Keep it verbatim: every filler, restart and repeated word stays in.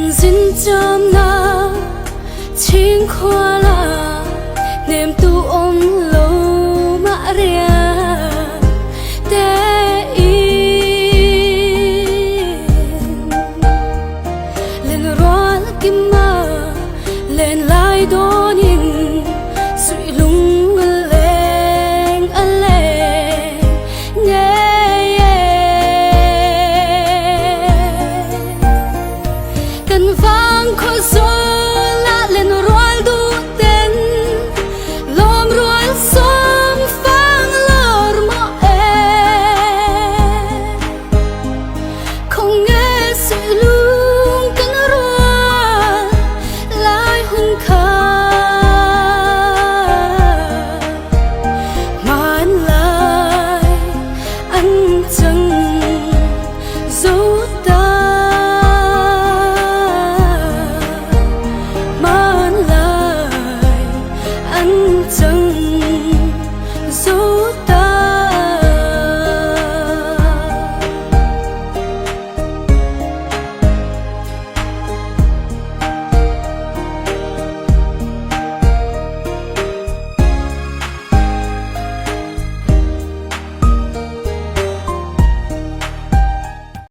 Zin ciamna Cing khuala nemtu om lo mah riate in, len rual kima len lai dawnin suih lung a leng a leng ngei e. Kan vang khua zo